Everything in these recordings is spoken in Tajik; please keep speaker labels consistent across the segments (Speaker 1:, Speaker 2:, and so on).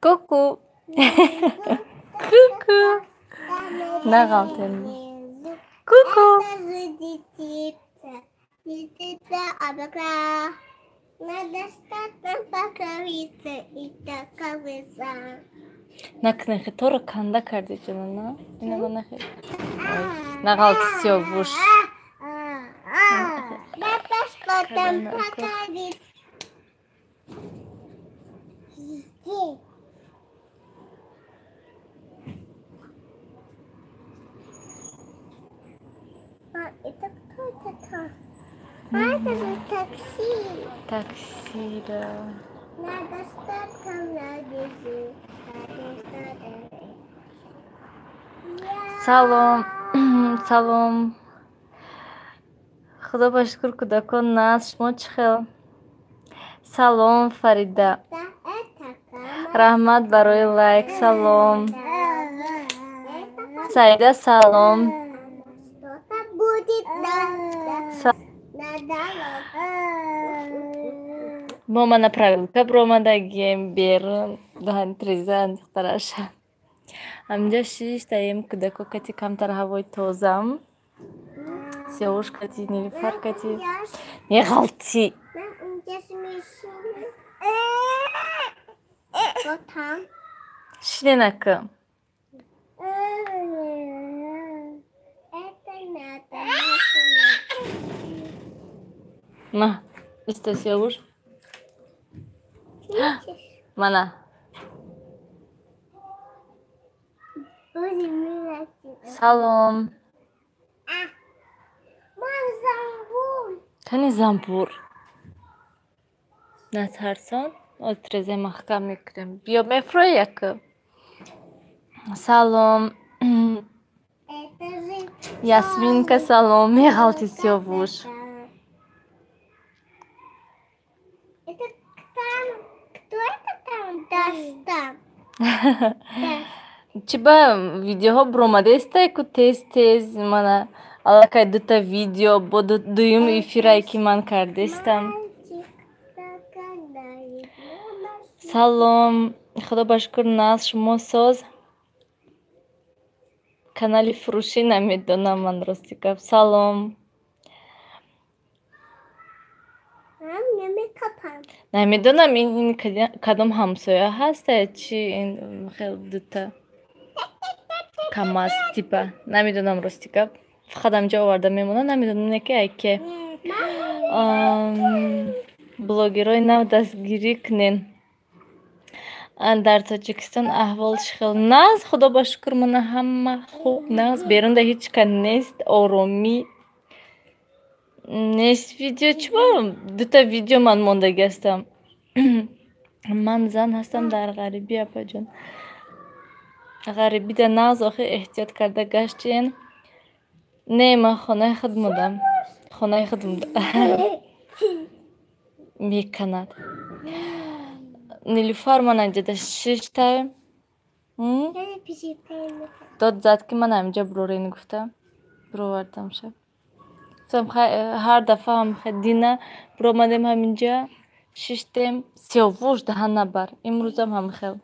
Speaker 1: Ку-ку. Ку-ку. Нағалтен. Ку-ку. Накнехи торо канда карди ҷонана? Ина нахи. Нағалти сиёвуш.
Speaker 2: Это кто это там? А, это же такси.
Speaker 1: Такси, да.
Speaker 2: Надо стать там, надо.
Speaker 1: Салом, салом. Худо ба шукр, кӯдакон нас. Шумо чӣ хел? Салом, Фарида. Раҳмат барои лайк. Салом. Саида, салом. Мо мана прогулка биромадагием берун, даҳани треза духтараша. Ҳаминҷа шиштаем, кӯдако кати камтар ҳавои тозам. Сиёвуш кати, Нилуфар кати. Неғалтӣ. Шиненака. Ма, исто сиёвуш. Мана. Салом. Кани замбур? Натарсон? Оз трезе маҳкам мекунем. Биё мефурӯй яка. Салом. Ясминка, салом. Меғалти сиёвуш. Чӣ ба видеоҳо биромадестай ку тез тез мана аллакай дута видео бо дуюм эфирае ки ман кардестам. Салом, худо ба шукр нас, шумо соз? Канали фурӯшӣ намедонам ман рости гап. Салом. Намедонам ин кадом ҳамсоя ҳаста чи ин хел дута камаз типа. Намедонам рости гап. Фақат ҳамҷо оварда мемонад, намедонам не ки ай ке. Блогерҳои нав дастгирӣ кунен. Дар Тоҷикистон аҳвол чӣ хел? Нағз, худо ба шукр, мана ҳама хуб, нағз. Берунда ҳеҷ ка нест, оромӣ нест. Видео чӣ ба дута видео ман мондагӣ ҳастам. Ман зан ҳастам дар ғарибӣ, апаҷон. Ғарибида нағз, охир эҳтиёт карда гаштен. Не, ман хонаи худ мудам. Хонаи худ мудам. Меканад. Нилуфар ман анҷода шиштаем. Дод зад ки ман ҳаминҷо бирорен гуфта. Бировардамша. Ҳар дафъа ҳам дина биромадем ҳаминҷа, шиштем, сиёвуш даҳан набар. Имрӯзам ҳам хел.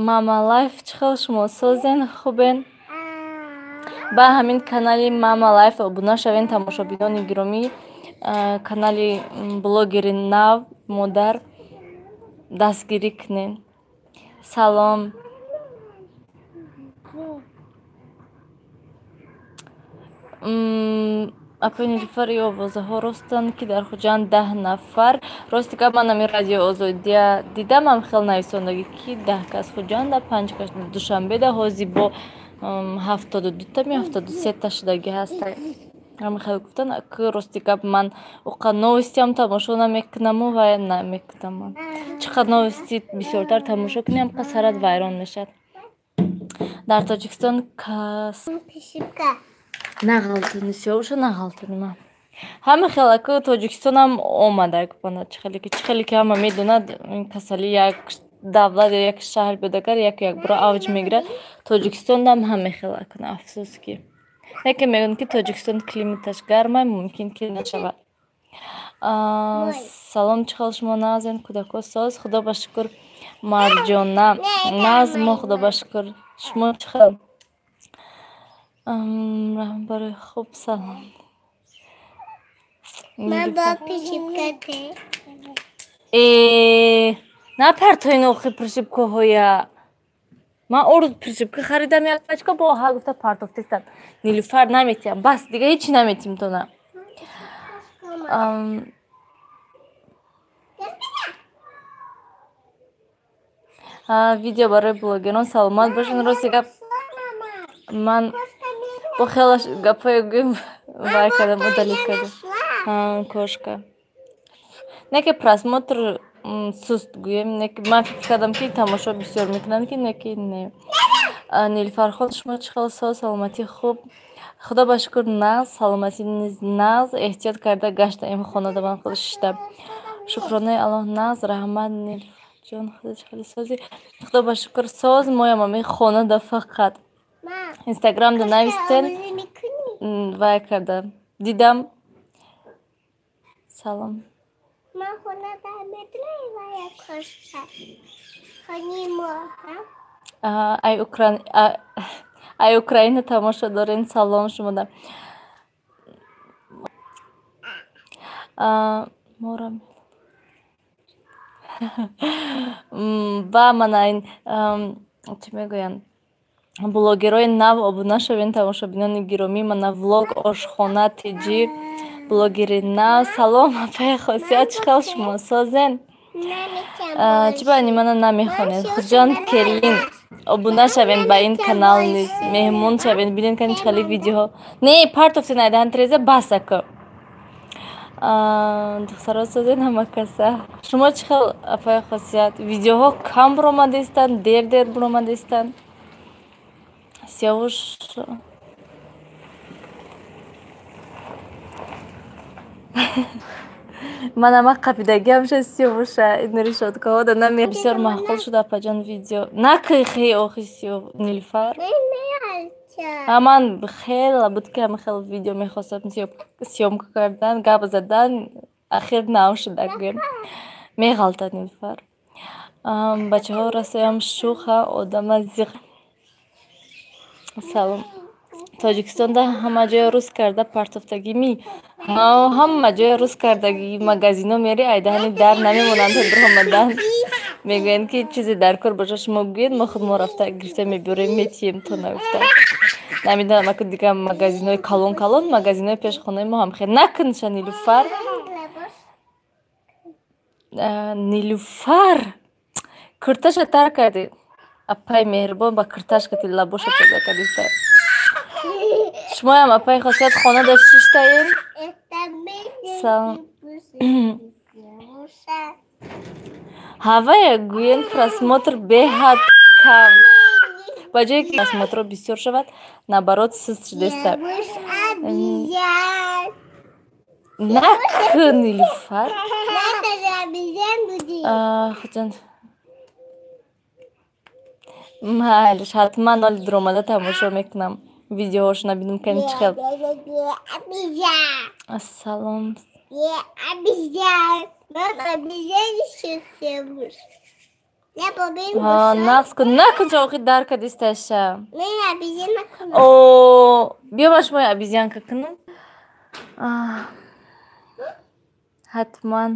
Speaker 1: Мама Лайф чӣ хел шумо созен, хубен? Ба ҳамин канали Мама Лайф обуна шавен, тамошобинони гиромӣ. Канали блогери нав модар дастгирӣ кунен. Салом. Апои Нилуфар, ё овозаҳо ростанд, ки дар Хуҷанд 10 нафар. Рости гап, ман ҳамин радио Озодия дидам, ҳам хел нависондагӣ ки 10 кас Хуҷанда, 5 кас Душанбеда, ҳозир бо 72-та ми 73-та шудагӣ ҳаста. Ҳам хел гуфтан, ки рости гап ман уқа новостиам тамошо намекунаму ва намекунам. Чӣ қадр новости бисёртар тамошо кунӣ, ҳамқа сарат вайрон мешавад. Дар Тоҷикистон кас нағалтуни сиёвуша нағалтуни ман. Ҳама хелаку Тоҷикистонам омада, чӣ хеле ки ҳама медонад, ин касалӣ як давлат ё як шаҳр биёдагар яку якбора авҷ мегирад. Тоҷикистонам ҳама хелакун, афсӯс ки. Не ки мегӯянд, ки Тоҷикистон климаташ гарма, мумкин ки нашавад. Салом, чӣ хел шумо нағзен, кӯдако соз? Худо ба шукр, Марҷона. Нағз мо, худо ба шукр. Шумо чӣ хел? Раҳбари хуб, салом. Э, напартоин охи пришибкаҳоя. Ман орд пришибка харидам як пачка, бо ҳа гуфта партофтестам. Нилуфар наметиҳам, бас, дига ҳечи наметиҳем тона. Видео барои блогерон, саломат бошед. Рости гап, ман бо хела гапҳое гӯем вай кардам, удалить кардам. Кошка. Не ки просмотр суст гӯем, не ки ман фикр кардам, ки тамошо бисёр мекунанд, ки не ки не. Нилуфархон, шумо чӣ хел соз, саломатӣ хуб? Худо ба шукр, нағз, саломатӣ низ нағз. Эҳтиёт карда гаштаем хонада ман худ шишта. Шукронаи Аллоҳ, нағз, раҳмат. Нилуфарҷон, худо чӣ хеле созӣ? Худо ба шукр, соз, моям ами хонада фақат. Инстаграмда навистен, вай карда. Дидам. Салом. Ай Украина тамошо дорен, салом шумода. Морам. Ва мана ин чӣ мегӯянд? Блогерои нав обуна шавен, тамошобинони гиромӣ. Мана влог ошхона тиҷи блогери нав. Салом, апаи Хосият, чӣ хел шумо созен? Чӣ ба ани мана намехонед? Хуҷон келин, обуна шавен ба ин канал низ, меҳмон шавен, бинед кани чӣ хеле видеоҳо. Не, партофтен айдаҳан треза, бас ако. Духтаро созен ҳама каса. Шумо чӣ хел, апаи Хосият? Видеоҳо кам буромадаистанд, дер дер буромадаистанд. Сиёвуш ман ама қапидагиам ша сиёвуша ин решоткаҳо да наме бисёр маъқул шуд, апаҷон, видео. Накихи охи сиёв Нилуфар. Ман хела буд ки ҳама хел видео мехостам съёмка кардан, гап задан, ахир нав шуда гӯем. Меғалтад Нилуфар. Бачаҳо расоям шуха одама зиқ. Салом. Тоҷикистонда ҳама ҷоя рӯз карда партофтагӣ ми? Ҳама ҷоя рӯз кардагӣ, магазино мери, айдаҳани дар намемонанд то дуромадан. Мегӯянд, ки чизе дар кор боша, шумо гӯед, мо худ мо рафта гирифта мебиёрем, метиҳем то нагуфта. Намедонам, аку дига магазинҳои калон калон, магазинҳои пеши хонаи мо ҳам хел накунша Нилуфар. Нилуфар, курташа тар кардӣ. Апаи меҳрубон ба курташ кати лабоша тоза кардиста. Шумоям, апаи Хосият, хона шиштаем? Салом. Ҳавая гӯен просмотр беҳад кам. Ба ҷое ки просмотрҳо бисёр шавад, наоборот суст шудеста. Накун, Нилуфар. Хуҷон. Майлиш, ҳатман оли дуромада тамошо мекунам. Видеоҳошона бинам кани чӣ хел. Ассалом. Нақс кун, накун чо охи дар кадисташа. О, биё ба шумо обезьянка кунам. Ҳатман.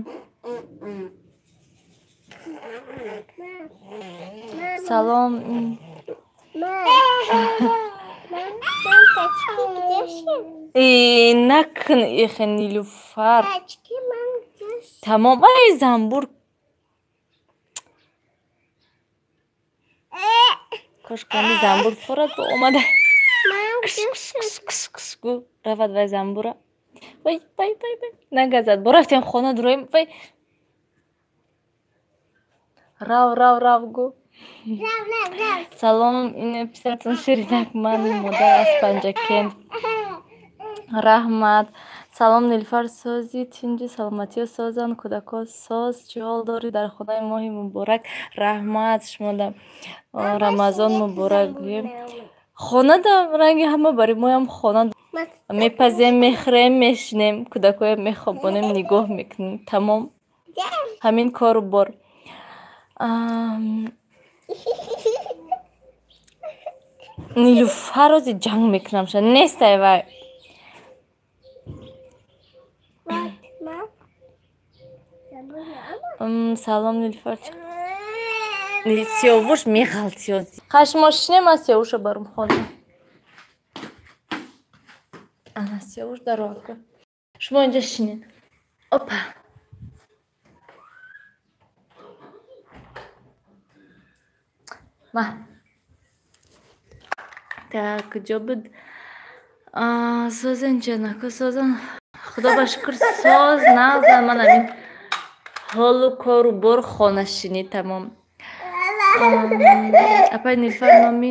Speaker 1: Салом. Накун ихе Нилуфар. Тамом, ай занбур. Кошкани занбур форад бо омада. Кш кш кш кш гу равад вай занбура. Вай вай вай вай. Нагазад. Бо рафтем хона дуроем. Вай. Рав рав рав гу. Салом, ин писаратон ширинак, ман модар аз Панҷакент. Раҳмат. Салом Нилуфар, сози, тинҷу саломатиё созанд, кӯдако соз, чӣ ҳол дорӣ дар хонаи моҳи муборак? Раҳмат шумода, Рамазон муборак гӯем. Хонада ранги ҳама барои моям хона мепазем, мехӯрем, мешинем, кӯдакоя мехобонем, нигоҳ мекунем. Тамом. Ҳамин кору бор. Нилуфар рози ҷанг мекунам ша нестай вай. Салом Нилуфар. Сиёвуш меғалтиёд. Хашмо шинем, ман Сиёвуша барум хона. Ана Сиёвуш дарока. Шумо инҷа шинед. Опа. Ма. Так, куҷо буд? Созен ҷанако созан. Худо ба шукр соз нағзан ман ҳамин ҳолу кору бор хонашинӣ тамом. Апай Нилуфар номи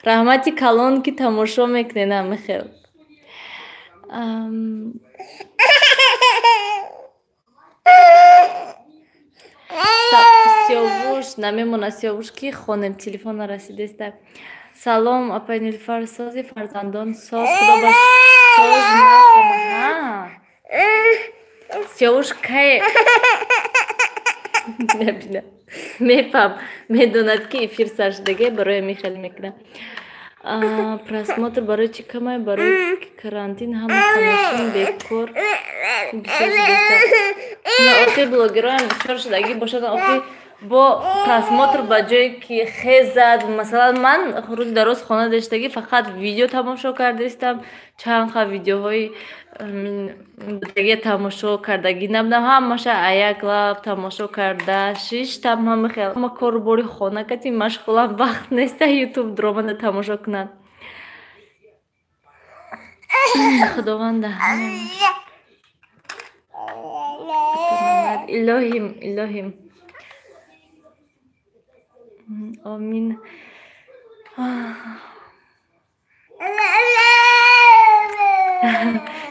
Speaker 1: раҳмати калон ки тамошо мекунед ҳамихел. Сиёвуш намемонад, Сиёвуш ки хонем, телефон нарасидеста. Салом апай Нилуфар, сози, фарзандон соз, худо ба соз нахома. Сиёвуш кай набина мефаҳм, медонад ки эфир сар шудагӣ, барои ҳамин хеле мекунад. Просмотр барои чӣ камай? Барои карантин ҳама хонашин бекор бисёр шудааст. Охир блогероам бисёр шудагӣ бошад, охир бо просмотр ба ҷое ки хезад. Масалан, ман рӯзи дароз хона доштагӣ фақат видео тамошо кардаистам, чанд қа видеоҳои будагия тамошо кардагӣ набудам, ҳамаша аяк лаб тамошо карда шиштам. Ҳама хел ҳама кору бори хона кати машғулам, вақт неста ютуб дромада тамошо кунад. Худованда илоҳим, илоҳим, омин.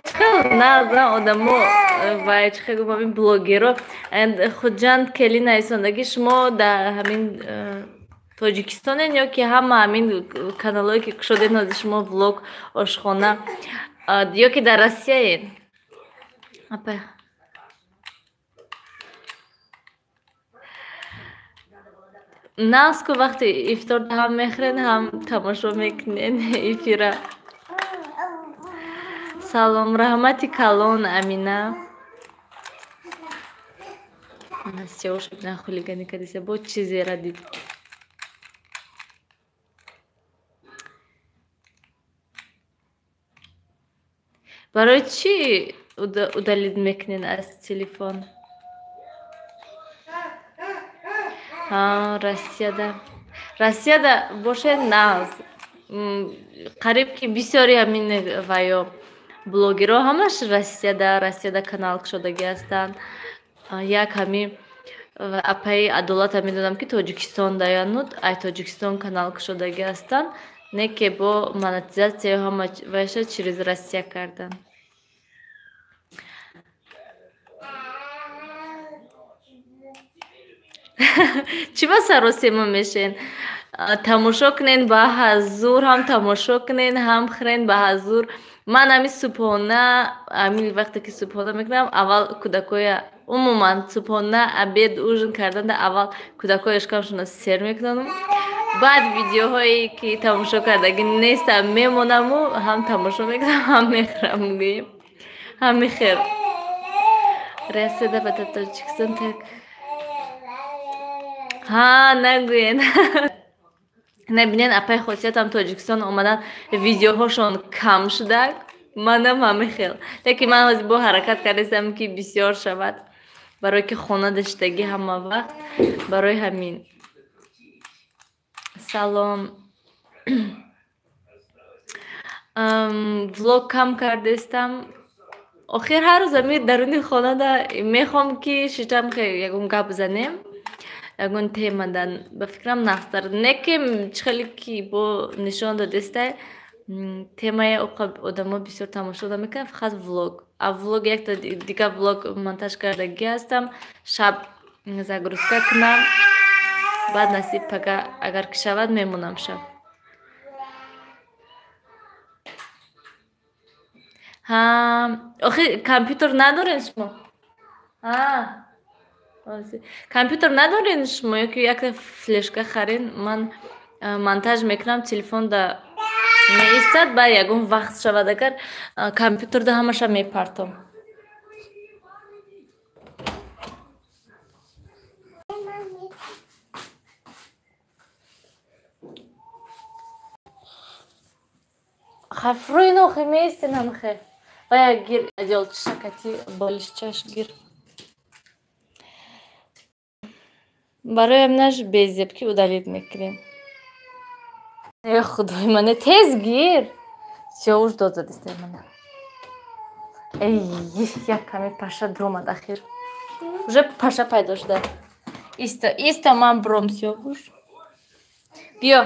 Speaker 1: Чӣ нағзан одамо вай, чӣ хел гуфтам, ҳамин блогеро. Хуҷанд кели нависондагӣ, шумо дар ҳамин Тоҷикистонен ё ки ҳама ҳамин каналҳое ки кушодед ҳозир шумо влог, ошхона, ё ки дар Россияен? Апа нағз ку вақти ифтор ҳам мехӯрен, ҳам тамошо мекунен эфира. Салом, раҳмати калон Амина. Сиёвуш бина хулигани кардиса, бо чизера дид. Барои чӣ удалид мекунен аз телефон? Россияда, Россияда бошед нағз. Қариб ки бисёри ҳамин ваё блогерҳо ҳамаш Россияда, Россияда канал кушодагӣ ҳастанд. Як ҳамин апаи Адолата медонам ки Тоҷикистон даянуд, ай Тоҷикистон канал кушодагӣ ҳастанд, не ки бо монетизатсияю ҳама вайша через Россия кардан. Чӣ ба саросема мешен? Тамошо кунен ба ҳазур, ҳам тамошо кунен, ҳам хӯрен ба ҳазур. Ман ҳамин субҳона, ҳамин вақте ки субҳона мекунам, аввал кӯдакоя умуман субҳона, обед, ужин карданда аввал кӯдакоя шикамшонро сер мекунам, баъд видеоҳое ки тамошо кардагӣ нестам мемонаму ҳам тамошо мекунам, ҳам мехӯрам, гӯем ҳам мехӯр. Россияда ба Тоҷикистон так ҳа нагӯен. Набинен апаи хосиятам Тоҷикистон омадан видеоҳошон кам шудак, манам ҳамин хел. Лекин ман ҳозир бо ҳаракат кардастам ки бисёр шавад, барое ки хона доштагӣ ҳама вақт, барои ҳамин. Салом. Влог кам кардастам. Охир ҳар рӯз ами даруни хонада мехоҳам ки шиштам ягон гап занем. Ягон темадан ба фикрам нағзтар. Не ки чӣ хеле ки бо нишон додестай, темаи одамо бисёр тамошо намекунанд, фақат влог. А влог якта дига влог монтаж кардагӣ ҳастам, шаб загрузка кунам, баъд насиб пага агар ки шавад мемонам шаб. Ҳа, охи компютер надорен шумо? Ҳа, компютер надорен шумо ё ки якта флешка харен, ман монтаж мекунам, телефонда меистад, баъд ягон вақт шавад агар компютерда ҳамаша мепартом. Хафрӯи нохи меистен ҳамхе. Вая гир одеялчиша кати болишчаш гир. Барои ҳаминаш безеб ки удалить мекунем. Э худои мане, тез гир. Сиёвуш дод задистай мана. Эй, як каме паша дуромад ахир. Уже паша пайдо шуда. Исто, исто ман буром Сиёвуш. Биё.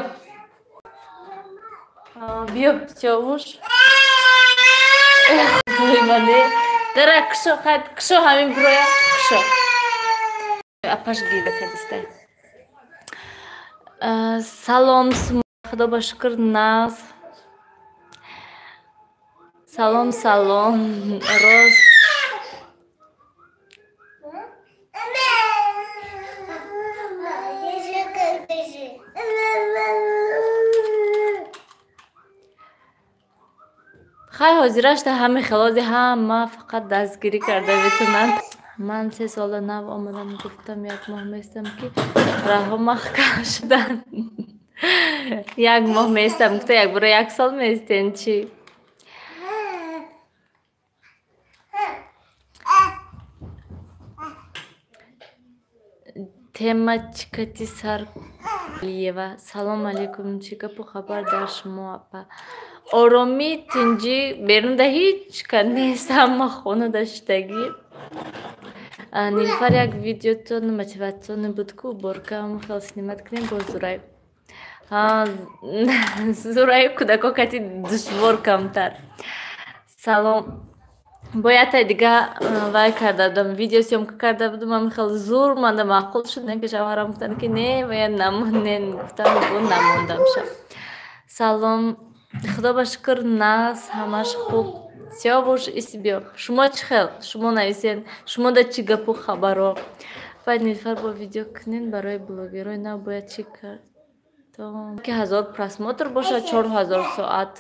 Speaker 1: Биё Сиёвуш. Э худои мане. Дара кушо, хайд кушо ҳамин буроя, кушо. Апаш гирда кадистай. Салом, худо ба шукр нағз. Салом, салом, рост. Хай ҳозирашда ҳами хелози ҳама фақат дастгирӣ карда метавонанд. Ман 3 сола нав омадам, гуфтам як моҳ местам ки раҳо маҳкам шуданд. Як моҳ местам, гуфта якбора як сол местен чӣ? Тема чикати сар Алиева. Салом алейкум, чӣ гапу хабар дар шумо апа? Оромӣ, тинҷӣ, берунда ҳеҷ ка нест, ҳама хонада шудагӣ. Нилуфар як видеотон мотиватсионӣ буд ку уборка хел снимать кунем бо Зурай. Зурай кӯдако кати душвор камтар. Салом. Бо якта дига вай карда будам, видео съёмка карда будам, ам хел зур манда маъқул шуд, не ки шавҳарам гуфтанд ки не, вая намонен, гуфтам бо намондам ша. Салом. Худо ба шукр нағз, ҳамаш хуб. Сиёвуш иси биё. Шумо чӣ хел? Шумо нависен, шумо да чӣ гапу хабаро? Баъд Нилуфар бо видео кунен барои блогерои нав бояд чӣ кард? Ки 1000 просмотр бошад, 4000 соат.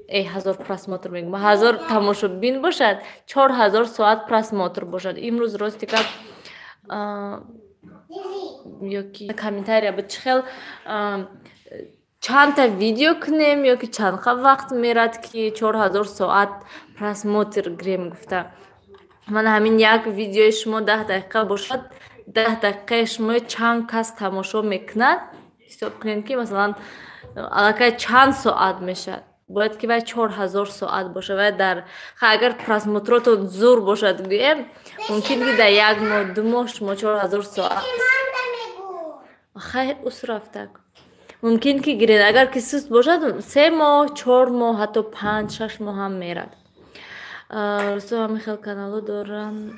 Speaker 1: 1000 просмотр мегӯям, 1000 тамошобин бошад, 4000 соат просмотр бошад. Имрӯз рости гап ёки комментария буд чӣ хел чандта видео кунем ё ки чанд вақт мерад ки 4000 соат просмотр гирем гуфта. Ман ҳамин як видеои шумо 10 дақиқа бошад, 10 дақиқаи шумо чанд кас тамошо мекунад, ҳисоб кунем ки масалан аллакай чанд соат мешавад. Бояд ки вай 4000 соат бошад. Вай дар агар просмотротон зур бошад гӯем, мумкин ки дар як моҳ, 2 моҳ шумо 4000 соат. Хай ус рафтак. Мумкин ки гиред, агар ки суст бошад 3 моҳ, 4 моҳ, ҳатто 5-6 моҳ ҳам мерад. Русо ҳамин хел каналҳо доранд,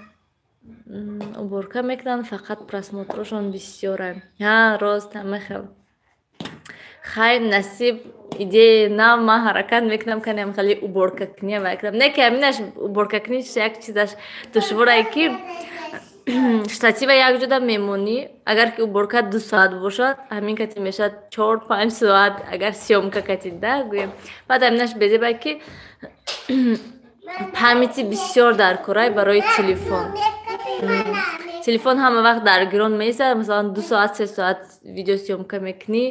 Speaker 1: уборка мекунанд, фақат просмотрошон бисёра. Ҳа, рост, ҳамин хел. Хай насиб идеяи нав ман ҳаракат мекунам, канем хеле уборка кунем ва кунам. Не ки ҳаминаш уборка куниш як чизаш душворае ки штатива як ҷода мемонӣ, агар ки уборка 2 соат бошад, ҳамин кати мешавад 4-5 соат, агар съёмка кати да гӯем. Баъд ҳаминаш безеба ки памяти бисёр дар корай барои телефон. Телефон ҳама вақт даргирон меистад, масалан 2 соат, 3 соат видеосъёмка мекунӣ,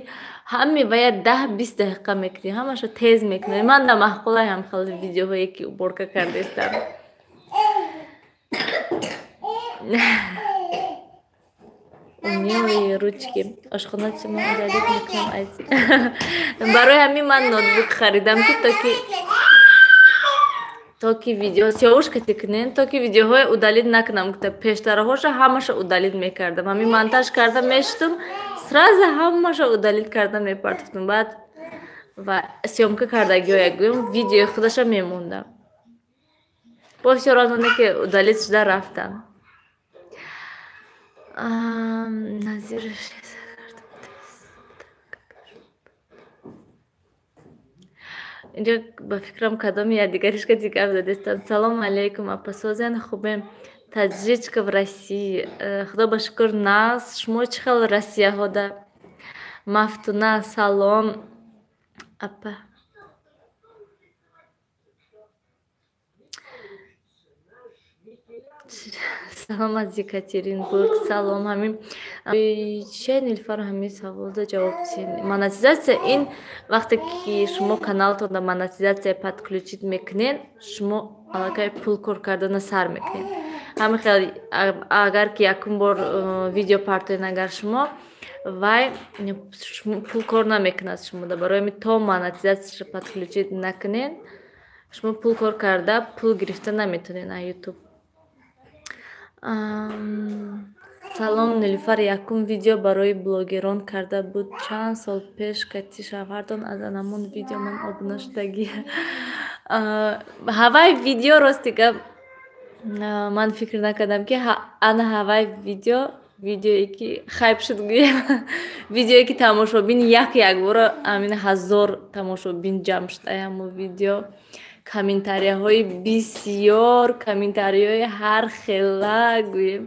Speaker 1: ҳами вая 10-20 дақиқа мекунӣ, ҳамаша тез мекунӣ. Ман да маъқулай ҳам хел видеоҳое ки уборка кардаистам. Умелые ручки. Ошхона чима удалить мекунам аз. Барои ҳамин ман ноутбук харидам ки То ки видео сиёвуш кати кунен, то ки видеоҳое удалить накунам, гуфта пештараҳоша ҳамаша удалить мекардам. Ҳамин монтаж карда мешудум, сразу ҳамаша удалить карда мепартофтум. Баъд ва съёмка кардагиҳоя гӯем, видеои худаша мемондам. Бо всё равно не ки удалить шуда рафтам. Назир, инҷо ба фикрам кадоми якдигаришка дигар задестанд. Салому алейкум, апасозен, хубем? Таджичка в России. Худо ба шукр, нағз. Шумо чӣ хел Россияҳода? Мафтуна, салом апа. Салом аз Екатеринбург. Салом. Ҳамин чия, Нилфар, ҳамин саволда ҷавоб диҳед. Монетизатсия ин вақте ки шумо каналтонда монетизатсия подключить мекунед, шумо аллакай пул кор кардана сар мекунед. Ҳамин хел, агар ки якум бор видео партоед, агар шумо вай пул кор намекунад шумода. Барои ҳамин то монетизатсияро подключить накунед, шумо пул кор карда пул гирифта наметонед аз Ютуб. Салом, Нилуфар, якум видео барои блогерон карда буд чанд сол пеш кати шавҳартон, аз анамон видео ман обуна шудагӣ. Ҳавай видео, рости гап, ман фикр накардам, ки ана ҳавай видео, видеое ки хайп шуд гӯем, видеое ки тамошобин як якбора амин 1000 тамошобин ҷамъ шуд ай ҳамон видео, комментарияҳои бисёр, комментарияҳои ҳар хела гӯем.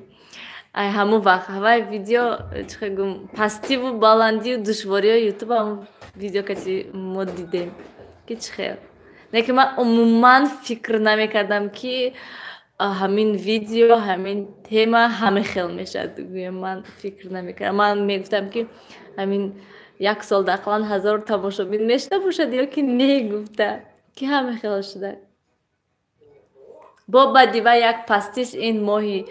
Speaker 1: Ай ҳамон вақт ҳавай видео, чӣ гум, пастиву баландию душвориҳои Ютуб ҳамон видео каси мо дидем, ки чӣ хел. Лекин ман умуман фикр намекардам, ки ҳамин видео, ҳамин тема ҳама хел мешавад гӯем. Ман фикр намекардам. Ман мегуфтам, ки ҳамин як солда ақаллан 1000 тамошобин мешуда бошад ё ки не, гуфта ки ҳама хел шуда. Бо баъди вай як пастиш ин моҳи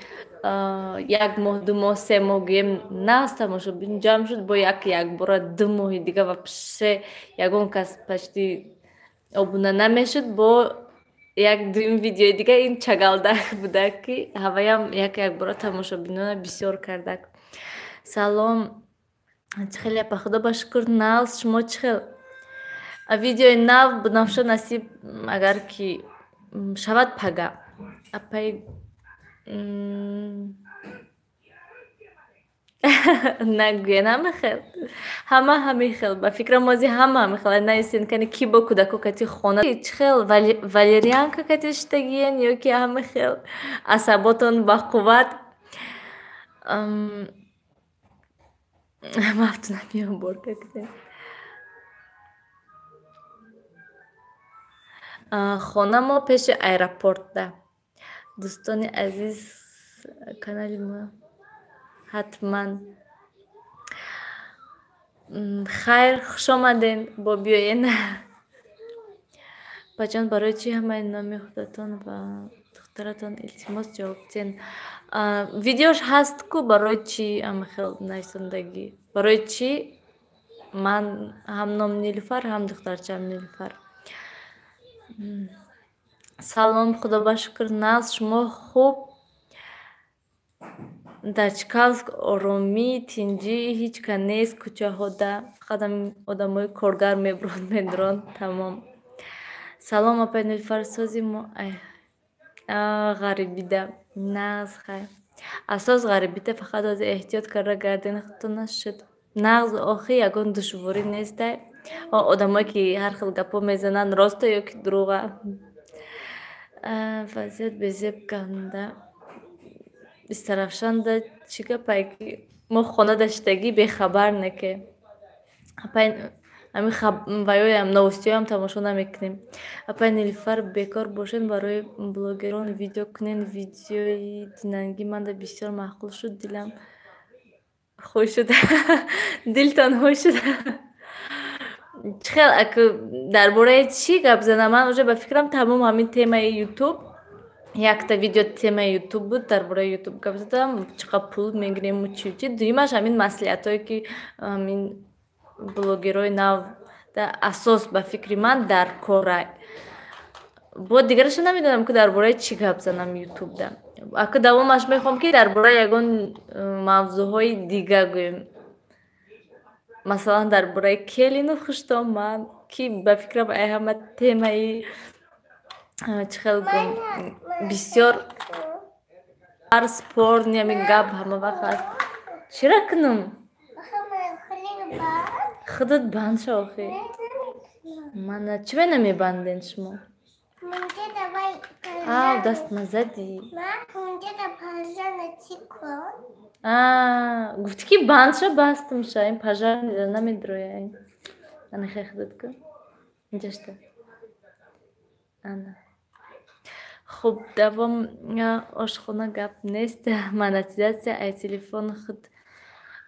Speaker 1: як моҳ, 2 моҳ, 3 моҳ гӯем, нағз тамошобин ҷамъ шуд, бо як якбора 2 моҳи дига вообще ягон кас почти обуна намешуд. Бо як дуюм видеои дига ин чагалдак буда, ки ҳаваям як якбора тамошобинона бисёр кардак. Салом, чӣ хел, апа? Худо ба шукр, нағз. Шумо чӣ хел? Видеои нав, Бунафша, насиб агар ки шавад, пага. Апаи, нагӯен, ҳама хел, ҳама ҳамин хел, ба фикрам ози ҳама ҳамин хел наистен. Кани ки бо кӯдако кати хона чӣ хел, валерьянка кати шитагиен ё ки ҳама хел асаботон бақувват? Мафтуна, миём борка кунем. Хона мо пеши аэропортда. Дӯстони азиз, канали мо ҳатман. Хайр, хушомаден, бо биёен. Баҷон, барои чӣ ҳамаи номи худатон ва духтаратон? Илтимос, ҷавоб диҳен. Видеош ҳаст ку, барои чӣ ҳама хел нависондагӣ, барои чӣ ман ҳам ном Нилуфар, ҳам духтарчаам Нилуфар. Салом, худо ба шукр, нағз. Шумо хуб? Дар Чкалск оромӣ, тинҷӣ, ҳеҷ ка нест кӯчаҳода, фақат одамои коргар мебуранд, медуранд, тамом. Салом, апай Нилуфар, сози мо ғарибида нағз, хайр. Асос ғарибида, фақат ози эҳтиёт карда гардени худтон нашуд. Нағз, охи ягон душворӣ нестай. Одамое ки ҳар хел гапҳо мезананд, роста ё ки дурӯға? Вазъият безеб ганда. Истарафшанда чӣ гапае, ки мо хона даштагӣ бехабар неке. Апай, ҳамин ваёям новостиҳоям тамошо намекунем. Апай Нилуфар, бекор бошед, барои блогерон видео кунед. Видеои динангӣ манда бисёр маъқул шуд, дилам хуш шуд. Дилтон хуш шуд? Чӣ хел, дар бораи чӣ гап занам? Ман уже ба фикрам тамом ҳамин темаи Ютуб, якта видео темаи Ютуб буд, дар бораи Ютуб гап задам, чӣ қадр пул мегирему, чи чи. Дуюмаш ҳамин маслиҳатҳое, ки ҳамин блогерҳои нав асос ба фикри ман дар кора. Бо дигараша намедонам, ки дар бораи чӣ гап занам ютубда. Ака давомаш мехоҳам, ки дар бораи ягон мавзӯъҳои дига гӯем. Масалан, дар бораи келину хуштоман, ки ба фикрам ай ҳама темаи чӣ хел гӯм, бисёр спорт ами гап ҳама вақт ҳаст. Чира кунам? Худат банд шав охи. Мана чӣ вай намебанден шумо? Ав, даст назадӣ. Гуфтӣ ки банд ша, бастам ша. Ин пожар намедроя. Ана хе худат ку. Инҷашта. Ана. Хуб, давом ошхона гап нест. Монетизатсия ай телефони худ.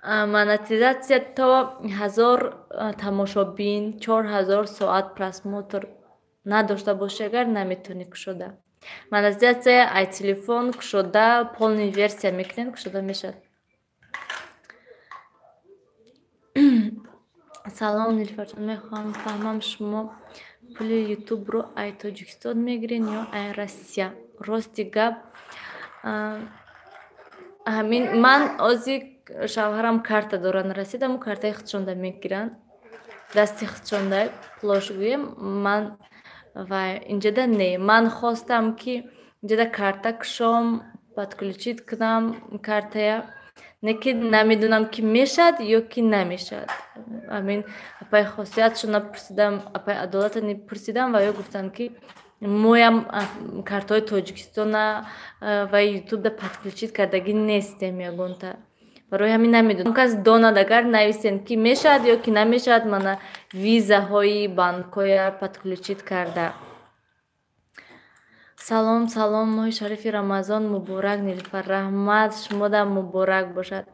Speaker 1: Монетизатсия то 1000 тамошобин, 4000 соат просмотр надошта бошӣ, агар наметавонӣ кушода. Монетизатсия ай телефон кушода, полный версия мекунед, кушода мешавад. Салом, Нилуфарҷон, мехоҳам фаҳмам, шумо пули ютубро ай Тоҷикистон мегирен ё ай Россия? Рости гап, ҳамин ман ози шавҳарам карта доранд Россияда, мо картаи худшонда мегиранд, дасти худшонда пулош гӯем. Ман ва инҷода не, ман хостам, ки инҷода карта кушом, подключить кунам картая, не ки намедонам, ки мешавад ё ки намешавад. Ҳамин апаи хосиятшона пурсидам, апаи Адолата пурсидам, ва ё гуфтанд, ки моям картаҳои Тоҷикистона ва ютубда подключить кардагӣ нестем ягонта. Барои ҳамин намедонам. Кас донад, агар нависен, ки мешавад ё ки намешавад, мана визаҳои банкҳоя подключить карда. Салом, салом, моҳи шарифи Рамазон муборак, Нилуфар. Раҳмат, шумодам муборак бошад.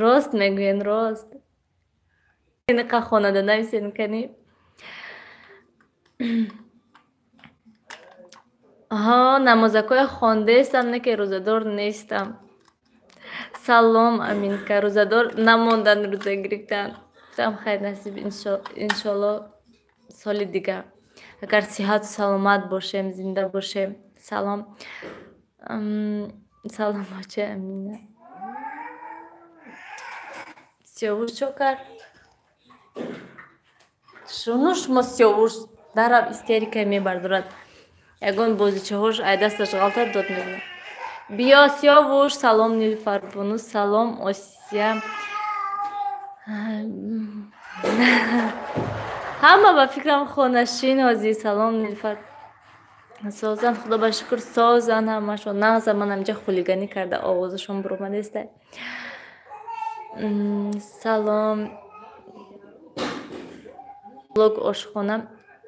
Speaker 1: Рост мегӯен, рост. Инақа хонада нависен кани. Ҳо, намозакҳоя хондаестам, не ки рӯзадор нестам. Салом, Аминка, рӯзадор намондан, рӯза гирифтан. Гуфтам, хайр, насиб, иншолло соли дигар. Агар сиҳату саломат бошем, зинда бошем. Салом. Салом, оча Амина. Сиёвуш чо кард? Шуну шумо Сиёвуш дарав истерика мебардорад. Ягон бозичаҳош ай дасташ ғалтад, дод мезанад. Биё, Сиёвуш, салом, Нилуфарбону, салом, Осия. Ҳама ба фикрам хонашин ҳозир. Салом, Нилуфар. Созан, худо ба шукр, созан ҳамашон. Нағза ман ҳаминҷа хулиганӣ карда, овозашон буромадеста. Салом. Блог ошхона.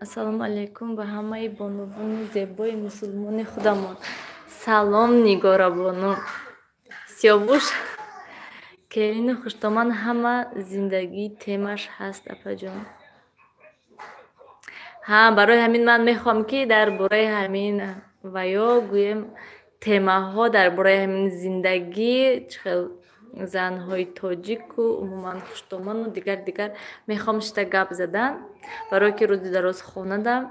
Speaker 1: Ассалому алайкум ба ҳамаи бонувони зебои мусулмони худамон. Салом, Нигорабону. Сиёвуш, келину хуштоман ҳама зиндагии темаш ҳаст, апаҷон. Ҳа, барои ҳамин ман мехоҳам, ки дар бораи ҳамин ва ё гӯем темаҳо, дар бораи ҳамин зиндагӣ, чӣ хел занҳои тоҷику умуман хуштоману дигар дигар мехоҳам шита гап задан, барое ки рӯзи дароз хонадам.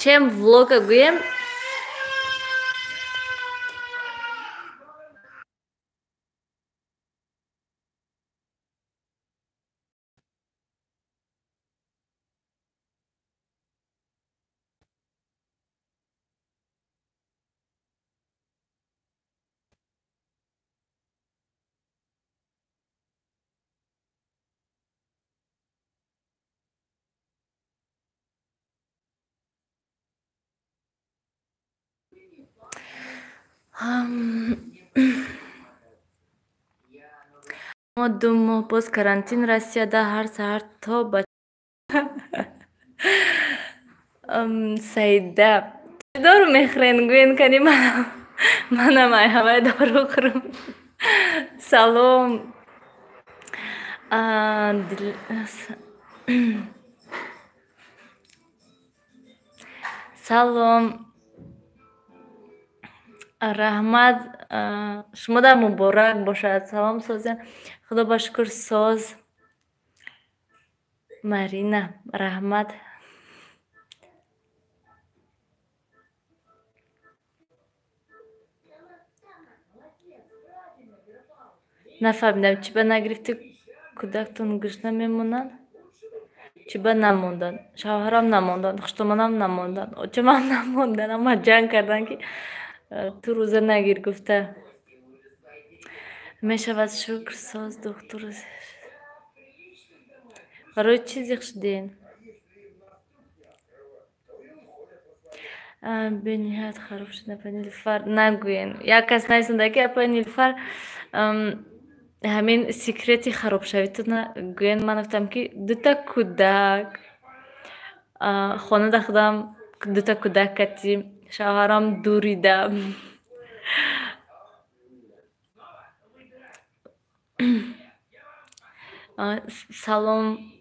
Speaker 1: Чем влога гӯем. Мо 2 моҳ боз карантин Россияда, ҳар саҳар то ба Саида дору мехӯрен, гӯен кани, манам ай ҳавай дору хӯрам. Салом. Салом. Раҳмат, шумода муборак бошад. Салом, Созя. Худо ба шукр, соз. Марина, раҳмат. Нафаҳмидам, чӣ ба нагирифти кӯдактон гушна мемонанд? Чӣ ба намонданд? Шавҳарам намонданд, хуштоманам намонданд, очамам намонданд. Ама ҷанг карданд, ки ту рӯза нагир гуфта. Мешавад, шукр, соз, духтур. Барои чӣ зиқ шудем? Бениҳоят хароб шуд, апа Нилуфар. Нагӯен. Як кас нависонда, ки апа Нилуфар, ҳамин секрети харобшавитона гӯен. Ман гуфтам, ки дута кӯдак, хонада худам дута кӯдак кати, шавҳарам дурида. Салом.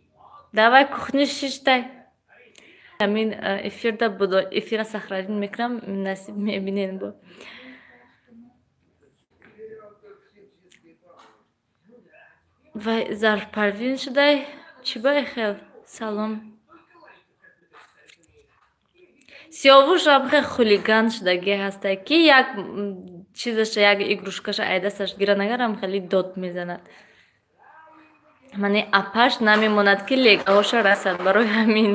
Speaker 1: Давай кухни шиштай. Ҳамин эфирда буд, эфира сахранин мекунам, насиб мебинен бо. Вай зарфпарвин шудай? Чӣ ба хел? Салом. Сиёвуш ҳам хел хулиган шудагӣ ҳастай, ки як чизаша, як игрушкаша ай дасташ гира нагарам, хеле дод мезанад. Мани апаш намемонад, ки легаҳоша расад, барои ҳамин.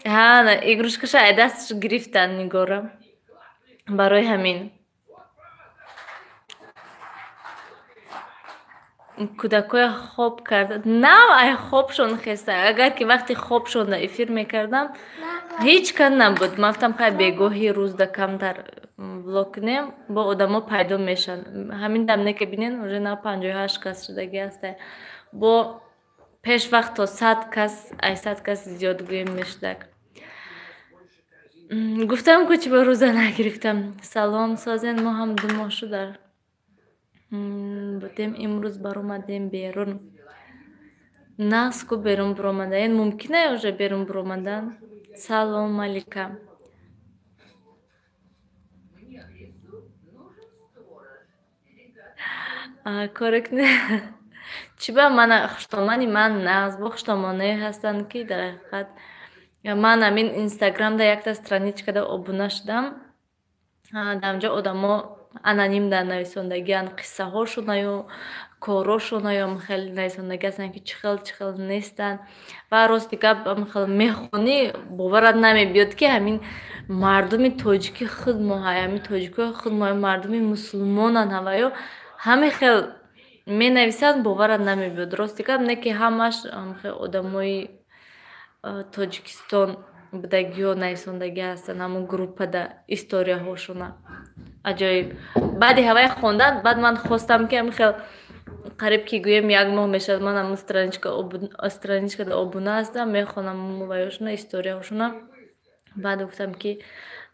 Speaker 1: Ҳа, игрушкаша ай дасташ гирифтан Нигора. Барои ҳамин. Кӯдакҳоя хоб карда, нав ай хобшон хеста. Агар ки вақти хобшонда эфир мекардам, ҳеҷ кас набуд. Ман гуфтам, хай бегоҳи рӯзда камтар влог кунем, бо одамо пайдо мешаванд. Ҳамин дам не ки бинен, уже на 58 кас шудагӣ ҳастай. Бо пеш вақт то 100 кас, ай 100 кас зиёд гӯем мешудак. Гуфтам, ку чӣ ба рӯза нагирифтам. Салом, созен, мо ҳам 2 моҳ шуд дар будем, имрӯз баромадем берун. Нағз ку берун баромадаен, мумкин ай уже берун баромадан? Салом, Малика. Коре кунед. Чӣ ба мана хуштомани ман нағз, бо хуштомоное ҳастанд, ки дар ҳақиқат ман ҳамин инстаграмда якта страничкада обуна шудам. Дар онҷо одамо аноним дар нависондагианд, қиссаҳошонаю корошонаю хеле нависондагӣ ҳастанд, ки чӣ хел, чӣ хел нестанд. Ва рости гап, хел мехонӣ, боварат намебиёд, ки ҳамин мардуми тоҷики худ мо, ҳамин тоҷикои худ мо, мардуми мусулмонанд ҳаваё ҳамин хел менависанд, боварат намебиёд. Рости гап, не ки ҳамаш хел одамои Тоҷикистон будагиҳо нависондагӣ ҳастанд, ҳамон группада историяҳошона. Аҷоиб. Баъди ҳавай хондан, баъд ман хостам, ки ҳамин хел қариб ки гӯем як моҳ мешавад, ман ҳамон страничкада обуна ҳастам, мехонам ваёшона, историяҳошона. Баъд гуфтам, ки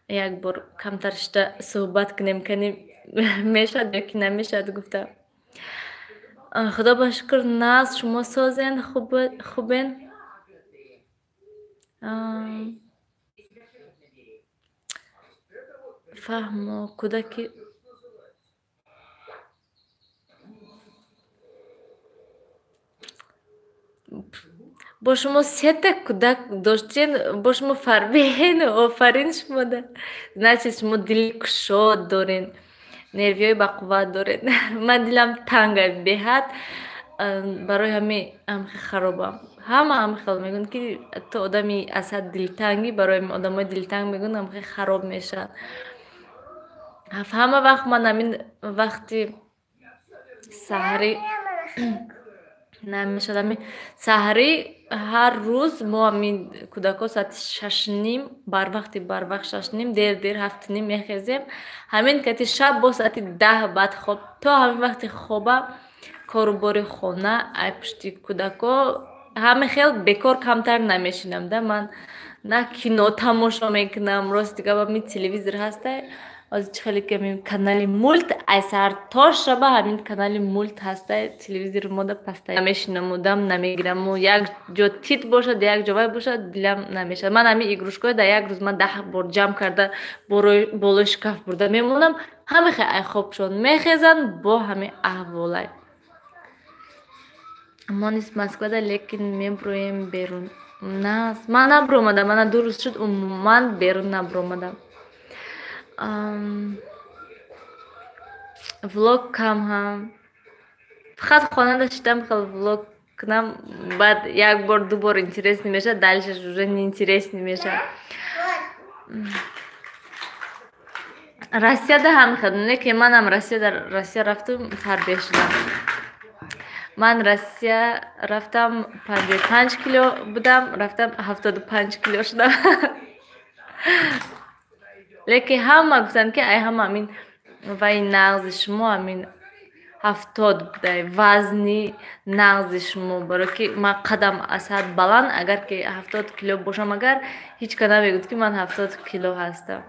Speaker 1: як бор камтар шида суҳбат кунем, кани мешавад ё ки намешавад гуфта. Худо ба шукр, нағз, шумо созен, хубен? Фаҳмо, кӯдаки бо шумо сета кӯдак доштен, бо шумо фарбеҳен, офарин шумода. Значит, шумо дили кушод дорен, нервиҳои бақувват дорен. Ман дилам танга беҳад, барои ҳамин ҳамхел харобам. Ҳама ҳамхел мегӯянд, ки ту одами аз ҳад дилтангӣ, барои одамои дилтанг мегӯянд, ҳамхел хароб мешаванд. Ҳама вақт ман ҳамин вақти саҳарӣ намешавад, ҳамин саҳарӣ ҳар рӯз мо ҳамин кӯдакҳо соати 6:30, барвақти барвақт 6:30, дер дер 7:30 мехезем. Ҳамин кати шаб бо соати 10 баъд хоб, то ҳамин вақти хоба кору бори хона, ай пушти кӯдакҳо ҳамин хел бекор камтар намешинам да. Ман на кино тамошо мекунам, рости гап, ҳамин телевизор ҳастай, ҳозир чӣ хеле ки ҳамин канали мулт, ай саҳар то шаба ҳамин канали мулт ҳастай, телевизори мода пастай. Намешинаму дам намегираму, як ҷо тит бошад, як ҷо вай бошад, дилам намешавад. Ман ҳамин игрушкаҳо дар як рӯз ман 10 бор ҷамъ карда болои шкаф бурда мемонам, ҳамин хел ай хобшон мехезанд бо ҳамин аҳволай. Мо низ Москвада, лекин меброем берун. Нас ман набуромадам, мана 2 рӯз шуд, умуман берун набуромадам. Влог кам ҳам. Фақат хонада шидам, хел влог кунам, баъд як бор, ду бор интересный мешавад, дальше уже неинтересный мешавад. Россияда ҳам хел, не ки манам Россия рафтам, фарбеҳ шудам. Ман Россия рафтам, 55 кило будам, рафтам 75 кило шудам. Лекин ҳама гуфтанд, ки ай ҳама ҳамин вай нағзи шумо ҳамин 70 будай, вазни нағзи шумо, барои ки ман қадам аз ҳад баланд, агар ки 70 кило бошам, агар ҳеҷ ка намегӯд, ки ман 70 кило ҳастам.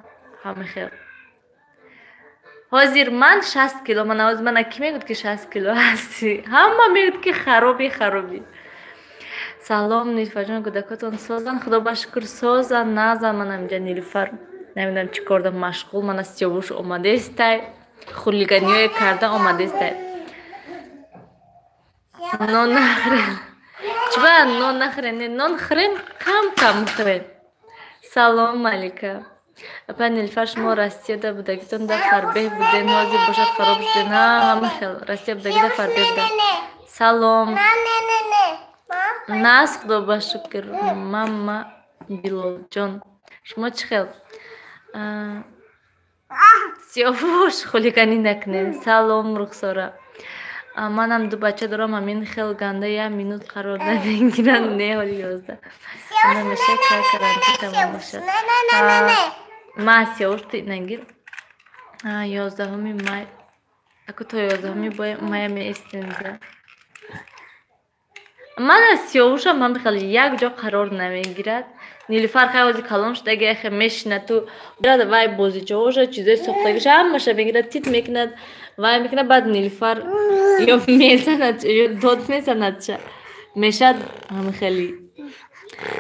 Speaker 1: Ҳама хел. Ҳозир ман 60 кило, ман ҳозир мана кӣ мегӯд, ки 60 кило ҳастӣ? Ҳама мегӯд, ки хароби, хароби. Салом, Нилуфарҷон, кӯдакотон созанд? Худо ба шукр, созанд, нағзанд. Манам инҷа Нилуфар намедонам чӣ кор дорам, машғул, мана Сиёвуш омадестай, хулиганиҳое карда омадестай. Нон нахӯрен. Чиба нон нахӯрен? Не, нон хӯрен, кам кам хӯрен. Салом, Малика. Апа Нилуфар, шумо Россияда будагитон да фарбеҳ буден, ҳозир бошад хароб шуден. Ҳа, ҳама хел Россия будагида фарбеҳ будам. Салом. Нас, Худо ба шукр, мама Билолҷон. Шумо чӣ хел? Сиёвуш, хулиганӣ накунед. Салом, Рухсора. Манам 2 бача дорам, ҳамин хел ганда як минут қарор намегиранд. Не, ҳоли 11. Намеша кай карантин тамом бошад. Ма Сиёвуш, ту нагир. 11 май. Аку то 11 мая меистем. Мана Сиёвушам ҳам хеле як ҷо қарор намегирад. Нилуфар хай ҳозир калон шудаги, хе мешинад ту вай бозичаҳоша, чизои сохтагиша ҳамаша мегирад, тит мекунад, вай мекунад, баъд Нилуфар ё мезанад, ё дод мезанад, мешад ҳам хеле.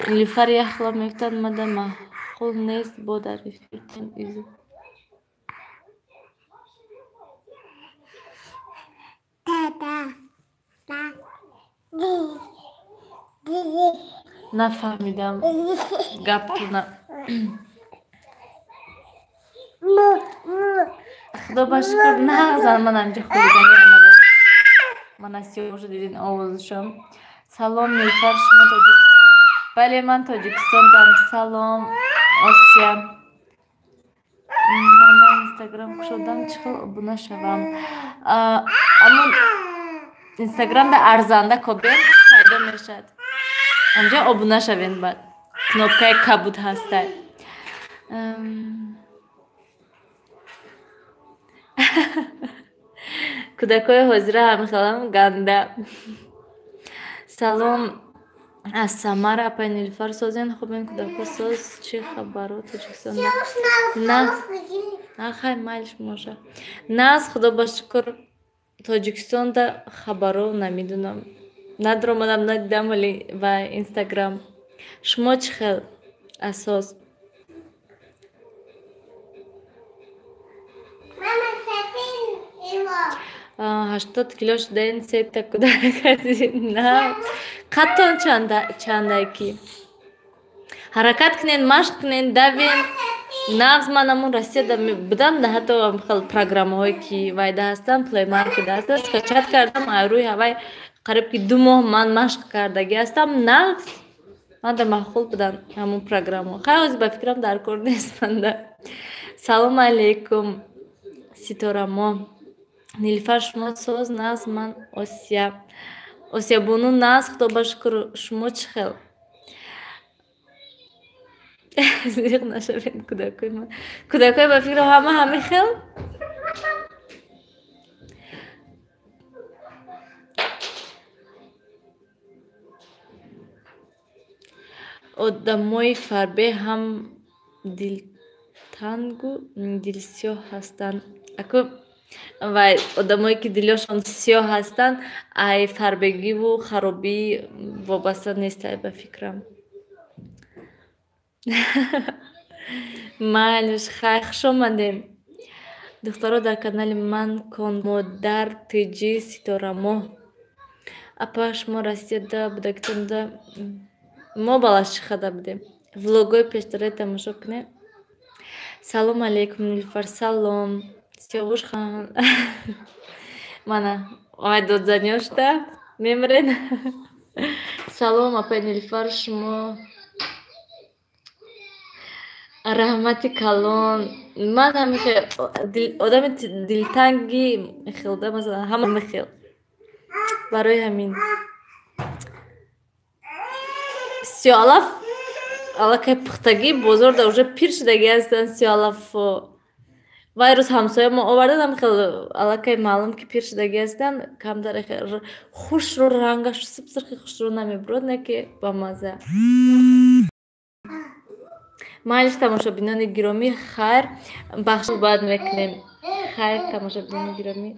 Speaker 1: Нилуфар як хела мегуфтад, мада маъқул нест, бо дар эфиртон изо. Нафаҳмидам гаптона. Худо ба шукр, нағзан, манам инҷа хулиганӣ омада. Мана Сиёвуша дидин овозашам. Салом, Нилуфар, шумо тоҷик? Бале, ман Тоҷикистонам. Салом, Осия. Мана Инстаграм кушодам, чӣ хел обуна шавам? Амон Инстаграмда арзанда кобем пайдо мешавад. Онҷа обуна шавем, баъд кнопкаи кабуд ҳастай. Кӯдакҳои ҳозира ҳамихелам ганда. Салом аз Самара, апай Нилуфар, созен? Хубен, кӯдакҳо соз? Чӣ хабаро Тоҷикистонда? На, хай майлиш моша. Наз, Худо ба шукр, Тоҷикистонда хабаро намедонам. Надромадам, надидам вале ва Инстаграм. Шумо чӣ хел асос? 80 кило шудаен, сета кӯдак на. Қадтон чандай ки? Ҳаракат кунен, машқ кунен, давен. Нағз, ман ҳамон Россияда будам, да ҳатто хел программаҳое ки вайда ҳастанд, Play Market-да ҳастанд, скачать кардам, ай рӯи ҳавай қариб ки 2 моҳ ман машқ кардагӣ ҳастам. Нағз, ман дар маъқул будам ҳамон программаҳо. Хай ҳозир ба фикрам дар кор нест манда. Салом алейкум, Ситорамо. Нилуфар, шумо соз? Нағз, ман Осия. Осиябону, нағз, Худо ба шукр, шумо чӣ хел? Зиқ нашавед, кӯдакои ман. Кӯдакои ба фикрам ҳама ҳамин хел? Одамои фарбеҳ ҳам дилтангу дилсиёҳ ҳастанд. Аку вай одамое ки дилёшон сиёҳ ҳастанд, ай фарбегиву харобӣ вобаста нестай ба фикрам. Майлиш, хай, хуш омадем. Духтаро, дар канали ман кон модар тиҷи Ситорамо. Апа, шумо Россияда будагитонда? Мо Балашихада будем. Влогҳои пештараи тамошо кунед. Салом алейкум, Нилуфар, салом. Сиёвуш хан, мана ай додзаниё шуда мемирен. Салом, апаи Нилуфар, шумо раҳмати калон. Ман ҳамихел одами дилтанги хелда, масалан, ҳама мехел, барои ҳамин сиёалаф аллакай пухтагӣ, бозорда уже пир шудагӣ ҳастанд сиёалафҳо. Вай рӯз ҳамсоя мо оварданд, хел аллакай маълум, ки пир шудагӣ ҳастанд. Камтар хушрӯ, рангаш сипсирхи хушрӯ намебурад, не ки бамаза. Майлиш, тамошобинони гиромӣ, хайр, бахш баъд мекунем. Хайр, тамошобинони гиромӣ.